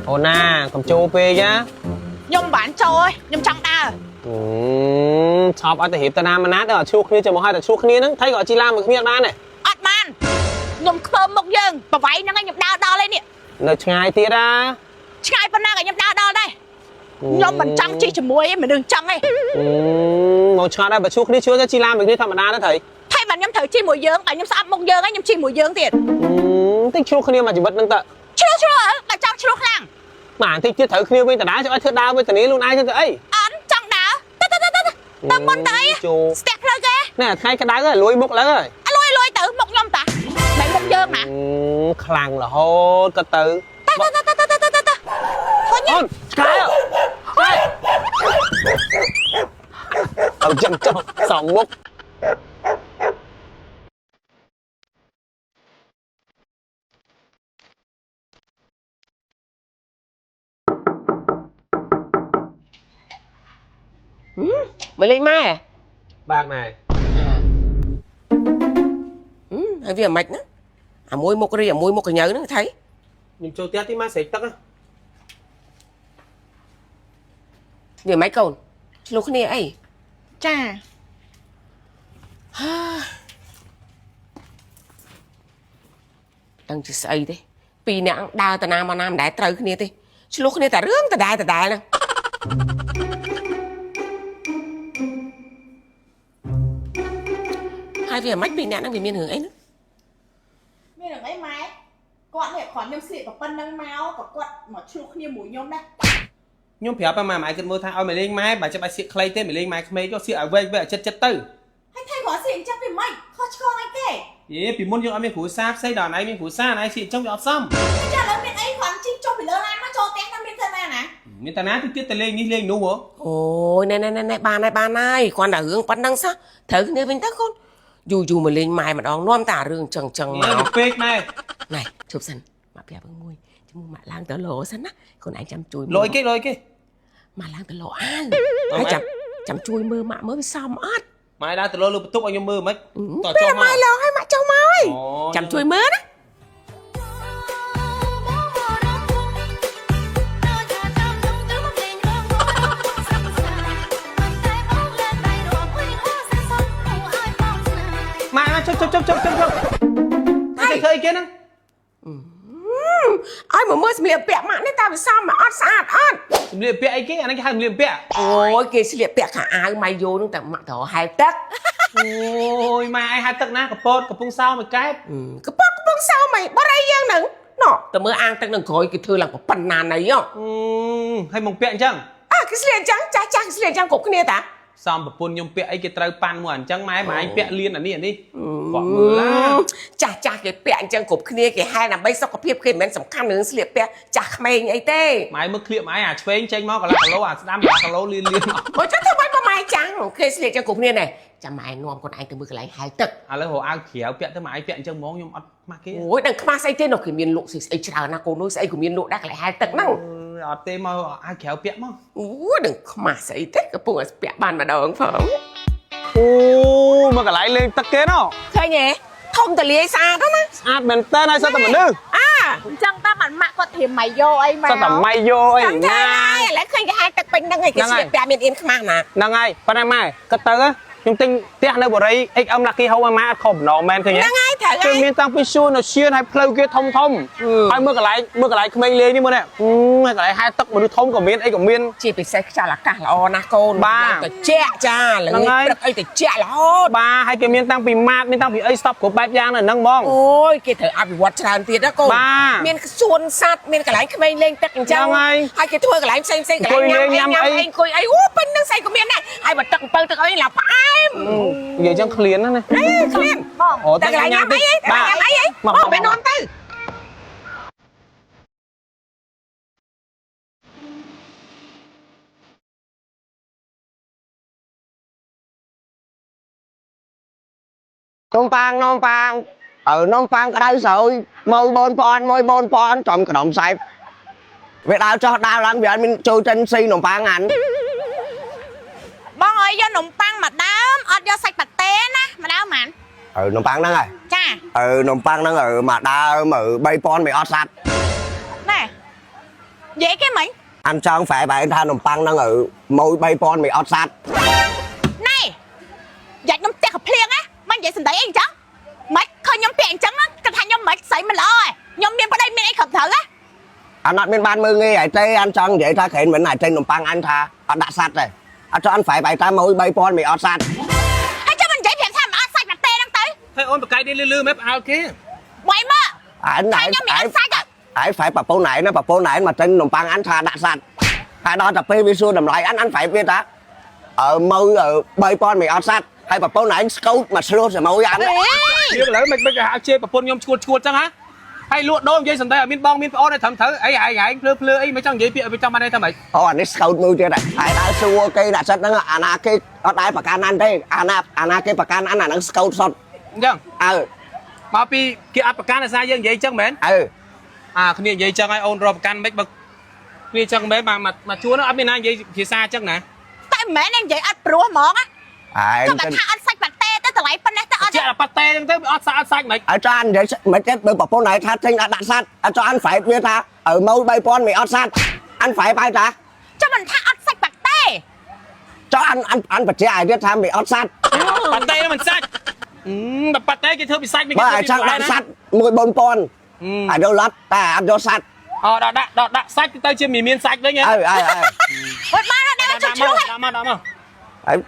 អូនណាកុំចូលពេកណា ខ្ញុំមិនបានចូលទេខ្ញុំចង់ដើរ ឆប់អត់ទៅរៀបទៅណាមកណាដល់អត់ឈ្លោះគ្នាចាំមកឲ្យតែឈ្លោះគ្នាហ្នឹងថៃក៏អត់ជីឡានមួយគ្នាអត់បានដែរ អត់បានខ្ញុំខ្ពើមមុខយើងប្រវៃហ្នឹងឯងខ្ញុំដើរដល់ឯនេះ នៅឆ្ងាយទៀតណា ឆ្ងាយប៉ុណ្ណាក៏ខ្ញុំដើរដល់ដែរខ្ញុំមិនចង់ជិះជាមួយឯងមនុស្សចង់ឯង មកឆ្ងាយដែរបើឈ្លោះគ្នាឈ្លោះទៅជីឡានមួយគ្នាធម្មតាទៅថៃ ថៃបានខ្ញុំត្រូវជិះមួយយើងបើខ្ញុំស្អប់មុខយើងឯងខ្ញុំជិះមួយយើងទៀត តិចឈ្លោះគ្នាមួយជីវិតហ្នឹងទៅ ឆ្លោះឆ្លោះតែចង់ឆ្លោះខ្លាំង មកបន្តិចទៀតត្រូវគ្នាវិញដដែលចង់ឲ្យធ្វើដើរវិញតានីខ្លួនឯងទៅអី អត់ចង់ដើរទៅទៅទៅទៅទៅមុនទៅអី ចូល ស្ទះផ្លូវគេ ណែថ្ងៃក្តៅហើយលួយមុខឡើងហើយ អលួយលួយទៅមុខខ្ញុំតាមិនមុខយើងណា ខ្លាំងរហូតក៏ទៅ ទៅទៅទៅទៅទៅទៅទៅធុញ អូនឆ្កែឆ្កែអត់ចឹងចុះសំមុខ មកលេងម៉ែ បាទម៉ែ ហើយវាអាម៉េចណាអាមួយមុខរីអាមួយមុខកញើហ្នឹងថៃ ខ្ញុំចូលផ្ទះទីម៉ែស្រេកទឹក វាអាម៉េចកូនឆ្លោះគ្នាអី ចា ហាដឹងជាស្អីទេពីរនាក់ដើរតាណាមកណាមិនដែលត្រូវគ្នាទេឆ្លោះគ្នាតែរឿងដដែលដដែលហ្នឹងហើយវាអាម៉េចពីរនាក់ហ្នឹងវាមានរឿងអីហ្នឹង មានរឿងអីម៉ែគាត់នេះគ្រាន់ខ្ញុំស្លៀកប៉ុណ្្នឹងមកក៏គាត់មកឆ្លោះគ្នាមួយខ្ញុំដែរ ខ្ញុំប្រាប់ម៉ែម៉ែគិតមើលថាឲ្យមកលេងម៉ែបើចាំបាច់សៀកខ្លីទេមកលេងម៉ែក្មេងចុះសៀកឲ្យវែងវែងឲ្យចិត្តចិត្តទៅ ហើយថៃគ្រាន់ស្លៀកអញ្ចឹងវាមិនខុសឆ្គងអីគេ យេពីមុនយើងអត់មានគ្រួសារផ្សេងដល់ណៃមានគ្រួសារណៃសៀកអញ្ចឹងវាអត់សម ចាឥឡូវមានអីគ្រាន់ជិះចុះពីលើឡានមកចូលផ្ទះហ្នឹងមានធ្វើណាណា មានតាណាទីទៀតទៅលេងនេះលេងនោះហ៎ អូយណែណែណែណែបានហើយបានហើយគ្រាន់តែរឿងប៉ុណ្្នឹងសោះត្រូវគ្នាវិញទៅកូនយូរយូរមកលេងម៉ែម្ដងនាំតែរឿងចឹងចឹងមក មកពេកម៉ែ ណែជប់សិនមកប្រាប់រឿងមួយជំនួសម៉ាក់ឡើងទៅលោសិនណាខ្លួនឯងចាំជួយ លយគេលយគេ ម៉ាក់ឡើងទៅលោអាវហើយចាំចាំជួយមើលម៉ាក់មើលវាសមអត់ ម៉ែដើរទៅលោលើបន្ទប់ឲ្យខ្ញុំមើលមិនត ពេល ចុះមក ម៉ែលោឲ្យម៉ាក់ចុះមកហើយចាំជួយមើលណា ម៉ែជប់ជប់ជប់ជប់ជប់ជប់តែឃើញគេហ្នឹង ឲ្យមកមើលសម្លៀកពាក់ម៉ាក់នេះតើវាសមអត់ស្អាតអត់ សម្លៀកពាក់អីគេអាហ្នឹងគេហៅសម្លៀកពាក់ អូយគេស្លៀកពាក់ខោអាវម៉ៃយោនឹងតែម៉ាក់ទៅហែលទឹក អូយម៉ែឯងហៅទឹកណាកពតកំពង់សោមកកែប កប៉ុកកំពង់សោមអីបរិយយើងហ្នឹងណោះតែមើលអាងទឹកនឹងក្រោយគេធ្វើឡើងប៉ុណ្ណាណីហ៎ ហើយមកពាក់អញ្ចឹង អាគេស្លៀកអញ្ចឹងចាស់ចាស់គេស្លៀកអញ្ចឹងគ្រប់គ្នាតា សំប្រពន្ធខ្ញុំពាក់អីគេត្រូវប៉ាន់មួយអញ្ចឹងម៉ែម៉ែឯងពាក់លៀនអានេះអានេះគាត់មើលឡា ចាស់ចាស់គេពាក់អញ្ចឹងគ្រប់គ្នាគេហែដើម្បីសុខភាពគេមិនមែនសំខាន់រឿងស្លៀកពាក់ចាស់ក្មេងអីទេ ម៉ែមើលក្លៀកម៉ែអាឆ្វេងចេញមកកន្លះគីឡូអាស្ដាំកន្លះគីឡូលៀនលៀន បើចុះធ្វើម៉េចបើម៉ែចាំងគេស្លៀកអញ្ចឹងគ្រប់គ្នាណែចាំម៉ែនាំខ្លួនឯងទៅមើលកន្លែងហែលទឹក ឥឡូវរកអាវក្រៅពាក់ទៅម៉ែឯងពាក់អញ្ចឹងហ្មងខ្ញុំអត់ខ្មាស់គេ អូយដឹងខ្មាស់ស្អីទេនោះគេមានលក់ស្អីស្អីច្រើនណាស់កូននោះស្អីក៏មានលក់ដែរកន្លែងហែលទឹកហ្នឹង អត់ទេមកអាវក្រៅពាក់មក អូយដឹងខ្មាស់ស្អីទេកំពុងតែពាក់បានម្ដងផង អូមកកន្លែងលេងទឹកគេណោះ ឃើញទេធំតលាយស្អាតណាស់ ស្អាតមែនតើហើយសុទ្ធតែមនុស្ស អា អញ្ចឹងតើបានម៉ាក់គាត់ត្រៀមម៉ៃយោអីមក សុទ្ធតែម៉ៃយោអី ចាំ ណា ថាឥឡូវឃើញគេហែលទឹកពេញហ្នឹងឯងគេស្លៀកពាក់មានអៀនខ្មាស់ណា ហ្នឹងហើយប៉ុន្តែម៉ែក៏ទៅខ្ញុំទិញផ្ទះនៅបរិយ XM Lucky Home ឲ្យម៉ែអត់ខុសបំណងមែនឃើញទេ ហ្នឹងហើយត្រូវ គឺ ហើយ មានតាំងពីសួនដល់សៀនហើយផ្លូវគេធំធំហើយមើលកន្លែងមើលកន្លែងក្មេងលេងនេះមើលនេះហើយកន្លែងហែលទឹកមនុស្សធំក៏មានអីក៏មាន ជាពិសេសខ្យល់អាកាសល្អណាស់កូន បាទ ឡើងត្រជាក់ចាល្ ហ្នឹងហើយ ងាចព្រឹកអីត្រជាក់រហូត បាទហើយគេមានតាំងពីម៉ាតមានតាំងពីអីស្តប់គ្រប់បែបយ៉ាងនៅហ្នឹងហ្មង អូយគេត្រូវអភិវឌ្ឍច្រើនទៀតណាកូន បាទ មានសួនសត្វមានកន្លែងក្មេងលេងទឹកអញ្ចឹង ហ្នឹងហើយ ហើយគេធ្វើកន្លែងផ្សេងផ្សេងៗកន្លែង អង្គុយលេង ញ៉ាំ ញ៉ាំអី អីញ៉ាំអីអង្គុយអីអូពេញហ្នឹងស្អីក៏មានដែរហើយបើទឹកអំពៅទឹកអីឡាផ្អែម និយាយចឹងឃ្លានណាស់ណា អេឃ្លាន បង អូ តែកន្លែងញ៉ាំអីអីតែកន្លែងញ៉ាំអីអី មក បងไปនាំទៅ នំប៉ាងនំប៉ាងអើនំប៉ាងក្តៅស្រួយមកបងប្អូនមួយបងប្អូនចំក្រុមសែបវាដើរចោះដើរឡើងវាអត់មានចូលចិនស៊ីនំប៉ាងអាន បងអើយយកនំប៉័ងមួយដើមអត់យកសាច់ប៉ាតេណាមួយដើមហ្មង អើនំប៉ាងហ្នឹងហើយ ចា អើនំប៉ាងហ្នឹងអើមួយដើមអើ3000មិនអត់សាត់ ណែ និយាយគេមិញ អញចង់ហ្វែបែថានំប៉័ងហ្នឹងម៉ួយ3000មិនអត់សាច់ ណែយ៉ាច់ខ្ញុំផ្ទះកភ្លៀងណាមិននិយាយសំដីអីអញ្ចឹងមិនឃើញខ្ញុំពាក់អញ្ចឹងគាត់ថាខ្ញុំមិនស្អីមិនល្អឯងខ្ញុំមានប្តីមានអីគ្រប់ត្រូវណា អញអត់មានបានមើលងាយឲ្យទេអញចង់និយាយថាក្រែងមិនអាចចេញនំប៉័ងអញថាអត់ដាក់សាច់ទេអត់ចង់អញហ្វែបែថាម៉ួយ3000មិនអត់សាច់ ហើយចាំមិននិយាយប្រាប់ថាមិនអត់សាច់មកទេហ្នឹងទៅ ហើយអូនបកាយនេះលឺលឺមែនផ្អើលគេ បាយមើល អញ ថាខ្ញុំមិនអត់សាច់ ឯងហ្វែប្រពន្ធឯងណាប្រពន្ធឯងមកចេញនំប៉័ងអញថាដាក់សាច់ហើយដល់តែពេលវាសួរតម្លៃអញអញហ្វែវាថាអឺម៉ួយ3000មិនអត់សាច់ហើយប្រពន្ធឯងស្កូតមកឆ្លោះជាមួយអញ អេ យើងឥឡូវមិនមិនហៅជេរប្រពន្ធខ្ញុំឈួតឈួតចឹងហ៎ហើយលក់ដូរនិយាយសំដីឲ្យមានបងមានប្អូនឲ្យត្រឹមត្រូវអីឯងឯងភ្លើភ្លើអីមិនចង់និយាយពាក្យឲ្យចង់បានន័យថាម៉េច អូអានេះស្កូតមួយទៀតហើយដើរសួរគេដាក់ចិត្តហ្នឹងអាណាគេអត់ដែរប្រកាន់អញទេអាណាអាណាគេប្រកាន់អញអាហ្នឹងស្កូតសុទ្ធ អញ្ចឹង អើ មកពីគេអត់ប្រកាន់អាសាយើងនិយាយចឹងមែន អើ អាគ្នានិយាយចឹងឲ្យអូនរកប្រកាន់មិនបើគ្នាចឹងមែនមកមកជួនអត់មានណានិយាយភាសាចឹងណា តែមិនមែននិយាយអត់ព្រោះហ្មងណា ឯង ក៏ថាអត់សាច់ប៉ាតេទៅតម្លៃប៉ុណ្ណេះទៅអត់ ជាប៉ាតេហ្នឹងទៅអត់សាច់អត់សាច់មិន អើចានិយាយមិនទេបើប្រពន្ធឯងថាចេញអត់ដាក់សាច់អើចាអញហ្វែវាថាអើម៉ូ3000មិនអត់សាច់អញហ្វែបាយតា ចាំមិនថាអត់សាច់ប៉ាតេ ចុះអញអញអញបញ្ជាក់ឲ្យទៀតថាមិនអត់សាច់ ប៉ាតេមិនសាច់បើប៉ាតេគេធ្វើពីសាច់មិន បើឲ្យចង់ដាក់សាច់មួយ4000អាយល់អត់តែអត់យកសាច់ អូដល់ដាក់ដល់ដាក់សាច់ទៅជាមានសាច់វិញហ៎ អើអើអើ អត់បានដល់ជួយឆ្លោះ ដាក់មកដាក់មក ហើ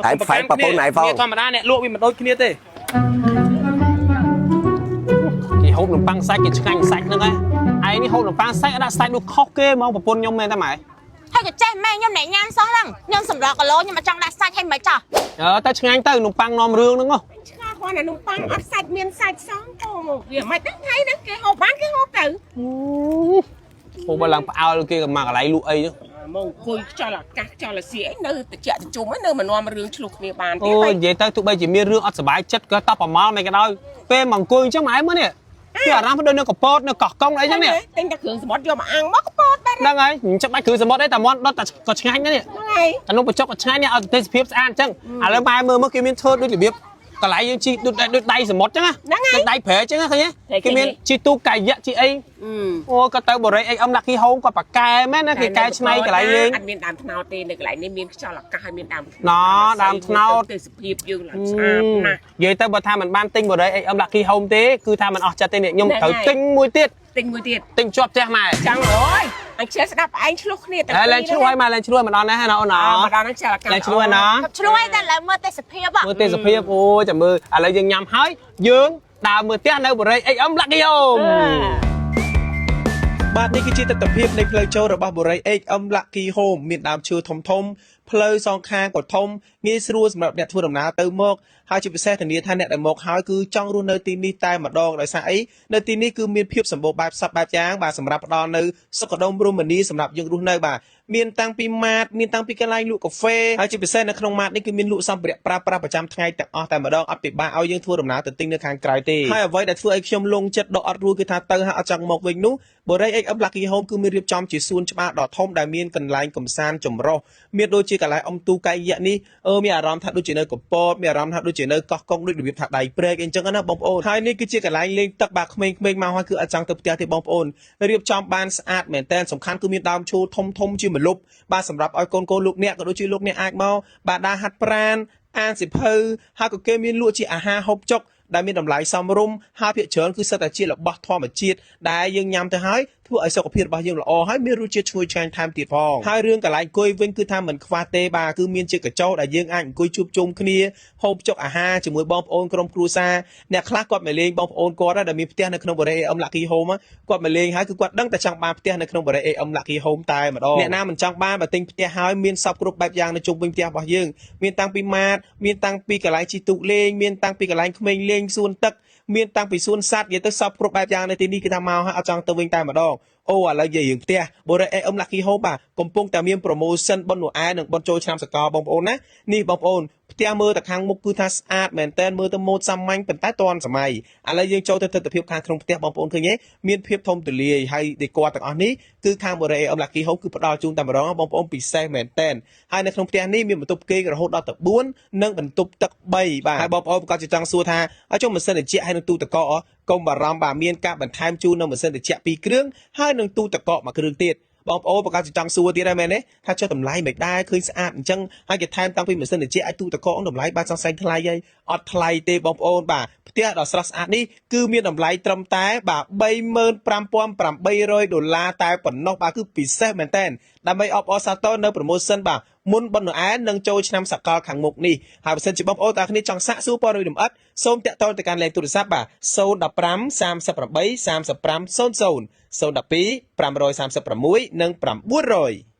យហើយហ្វែប្រពន្ធឯងផង ធម្មតាអ្នកលក់វាមិនដូចគ្នាទេគេហូបនំប៉័ងសាច់គេឆ្ងាញ់សាច់ហ្នឹងឯងឯងនេះហូបនំប៉័ងសាច់អត់ដាក់សាច់នោះខុសគេហ្មងប្រពន្ធខ្ញុំមែនតែម៉ែ ហើយក៏ចេះម៉ែខ្ញុំអ្នកញ៉ាំសោះហ្នឹងខ្ញុំសម្រក់គីឡូខ្ញុំមកចង់ដាក់សាច់ឲ្យមិនចោះ អើតែឆ្ងាញ់ទៅនំប៉័ងនាំរឿងហ្នឹងហ៎ ឆ្ងល់គាត់អានំប៉័ងអត់សាច់មានសាច់សងកូវាមិនដឹងថ្ងៃហ្នឹងគេហូបបានគេហូបទៅ ហូបឡើងផ្អើលគេក៏មកកន្លែងលក់អីហ្នឹង មកអង្គុយខ្យល់អាកាសខ្យល់អាសៀអីនៅតិចតិជុំនៅមកនាំរឿងឆ្លោះគ្នាបាន អូយនិយាយទៅទោះបីជាមានរឿងអត់សប្បាយចិត្តក៏តបប្រមាលមិនក៏ដោយពេលមកអង្គុយអញ្ចឹងម៉ែមើលនេះគឺអារម្មណ៍ដូចនៅកពតនៅកោះកុងអីចឹងនេះ ទិញតែគ្រឿងសមុទ្រយកមកអាំងមកកពតបែរ ហ្នឹងហើយមិនចាំបាច់គ្រឿងសមុទ្រអីតែមាន់ដុតតែក៏ឆ្ងាញ់ដែរនេះ ហ្នឹងហើយ អានោះបញ្ចុកក៏ឆ្ងាញ់នេះឲ្យទេសភាពស្អាតអញ្ចឹងឥឡូវម៉ែមើលមើលគេមានធ្វើដូចរបៀបកន្លែងយើងជីដូចដូចដៃសមុទ្រអញ្ចឹងណាដូចដៃព្រែអញ្ចឹងណាឃើញទេគេមានជីទូកកាយៈជីអីអូក៏ទៅបរិយអីអឹម Lucky Home គាត់ប៉ាកែមែនណាគេកែច្នៃកន្លែងលេង អត់មានដើមត្នោតទេនៅកន្លែងនេះមានខ្យល់អាកាសហើយមានដើមត្នោ ណដើមត្នោត ទេសភាពយើងឡើងស្អាតណាស់ និយាយទៅបើថាមិនបានទិញបរិយអីអឹម Lucky Home ទេគឺថាមិនអស់ចិត្តទេនេះខ្ញុំត្រូវទិញមួយទៀត ទិញមួយទៀត ទិញជាប់ផ្ទះម៉ែ ចង់អើយអញចេះស្ដាប់ឯងឆ្លោះគ្នាតែ ហើយឡើងឆ្លោះហើយម៉ែឡើងឆ្លោះមិនដល់ណាណាអូន អមកដល់ហ្នឹងខ្យល់អាកាស ឡើងឆ្លោះហើយណា ឆ្លោះឲ្យតែឡើងមើលទេសភាព មើលទេសភាពអូយចាំមើលឥឡូវយើងញ៉ាំហើយយើងដើរមើលផ្ទះនៅបរិយ HM Lucky Home បាទនេះគឺជាទិដ្ឋភាពនៃផ្លូវចូលរបស់បុរី HM Lucky Home មានដើមឈើធំធំផ្លូវសងខាងក៏ធំងាយស្រួលសម្រាប់អ្នកធ្វើដំណើរទៅមកហើយជាពិសេសធានាថាអ្នកដែលមកហើយគឺចង់រស់នៅទីនេះតែម្ដងដោយសារអីនៅទីនេះគឺមានភាពសម្បូរបែបសពបែបយ៉ាងបាទសម្រាប់ផ្ដល់នៅសុខដុមរមនាសម្រាប់យើងរស់នៅបាទមានតាំងពីម៉ាតមានតាំងពីកន្លែងលក់កាហ្វេហើយជាពិសេសនៅក្នុងម៉ាតនេះគឺមានលក់សម្ភារៈប្រើប្រាស់ប្រចាំថ្ងៃទាំងអស់តែម្ដងអត់ពិបាកឲ្យយើងធ្វើដំណើរទៅទិញនៅខាងក្រៅទេហើយអ្វីដែលធ្វើឲ្យខ្ញុំលងចិត្តដកអត់រួចគឺថាទៅហើយអត់ចង់មកវិញនោះបុរី HM Lucky Home គឺមានរៀបចំជាសួនច្បារដ៏ធំដែលមានកន្លែងកំសាន្តចម្រុះមានដូចជាកន្លែងអុំទូកែយៈនេះអឺមានអារម្មណ៍ថាដូចជានៅកពតមានអារម្មណ៍ថាដូចជានៅកោះកុងដូចរបៀបថាដៃព្រែកអីចឹងណាបងប្អូនហើយនេះគឺជាកន្លែងលេងទឹកបាទក្មេងៗមកហើយគឺអត់ចង់ទៅផ្ទះទេបងប្អូនរៀបចំបានស្អាតមែនតើសំខាន់គឺមានដើមឈើធំធំជាម្លប់បាទសម្រាប់ឲ្យកូនកូនលោកអ្នកក៏ដូចជាលោកអ្នកអាចមកបាទដើរហាត់ប្រាណអានសៀវភៅហើយក៏គេមានលក់ជាអាហារហូបចុកដែលមានតម្លៃសមរម្យហើយភាគច្រើនគឺសិតតែជារបស់ធម្មជាតិដែលយើងញ៉ាំទៅហើយធ្វើឲ្យសុខភាពរបស់យើងល្អហើយមានរសជាតិឈ្ងុយឆ្ងាញ់ថែមទៀតផងហើយរឿងកន្លែងអង្គុយវិញគឺថាមិនខ្វះទេបាទគឺមានជាកញ្ចោដែលយើងអាចអង្គុយជួបជុំគ្នាហូបចុកអាហារជាមួយបងប្អូនក្រុមគ្រួសារអ្នកខ្លះគាត់មកលេងបងប្អូនគាត់ដែលមានផ្ទះនៅក្នុងបុរី AM Lucky Home គាត់មកលេងហើយគឺគាត់ដឹងតែចង់បានផ្ទះនៅក្នុងបុរី AM Lucky Home តែម្ដងអ្នកណាមិនចង់បានបើទិញផ្ទះហើយមានសពគ្រប់បែបយ៉ាងនៅជុំវិញផ្ទះរបស់យើងមានតាំងពីម៉ាតមានតាំងពីកន្លែងជិះទូកលេងមានតាំងពីកន្លែងក្មេងលេងសួនទឹកមានតាំងពីសួនសត្វនិយាយទៅសពគ្រប់បែបយ៉ាងនៅទីនេះគឺថាមកហើយអត់ចង់ទៅវិញតែម្ដងអូឥឡូវនិយាយរឿងផ្ទះបុរី AM Lucky Home បាទកំពុងតែមាន promotion បុណ្យណូអែលនិងបុណ្យចូលឆ្នាំសកលបងប្អូនណានេះបងប្អូនផ្ទះមើលតែខាងមុខគឺថាស្អាតមែនតើមើលទៅម៉ូតសាមញ្ញប៉ុន្តែទាន់សម័យឥឡូវយើងចូលទៅទិដ្ឋភាពខាងក្នុងផ្ទះបងប្អូនឃើញទេមានភាពធំទូលាយហើយដេកទាំងអស់នេះគឺខាងបុរី AM Lucky Home គឺផ្ដល់ជូនតែម្ដងបងប្អូនពិសេសមែនតើហើយនៅក្នុងផ្ទះនេះមានបន្ទប់គេងរហូតដល់ទៅ4និងបន្ទប់ទឹក3បាទហើយបងប្អូនប្រកាសជាចង់សួរថាឲ្យចុះម៉ាស៊ីនត្រជាក់ហើយនឹងទូទឹកកកកុំបារម្ភបាទមានការបន្ថែមជូននៅម៉ាស៊ីនត្រជាក់2គ្រឿងហើយនឹងទូទឹកកក1គ្រឿងទៀត បងប្អូនប្រកាសជាចង់សួរទៀតហើយមែនទេថាចុះតម្លៃមិនដែរឃើញស្អាតអញ្ចឹងហើយគេថែមតាំងពីម៉ាស៊ីនត្រជាក់ឲ្យទូទឹកកកតម្លៃបានសង្ស័យថ្លៃហើយអត់ថ្លៃទេបងប្អូនបាទផ្ទះដ៏ស្រស់ស្អាតនេះគឺមានតម្លៃត្រឹមតែបាទ35800ដុល្លារតែប៉ុណ្ណោះបាទគឺពិសេសមែនតើដើម្បីអបអរសាទរនៅ promotion បាទមុនបុណ្យណូអែលនឹងចូលឆ្នាំសកលខាងមុខនេះហើយបើសិនជាបងប្អូនតាគ្នាចង់សាកសួរព័ត៌មានលម្អិតសូមតាក់ទងទៅកាន់លេខទូរស័ព្ទបាទ015 38 35 00 012 536និង900។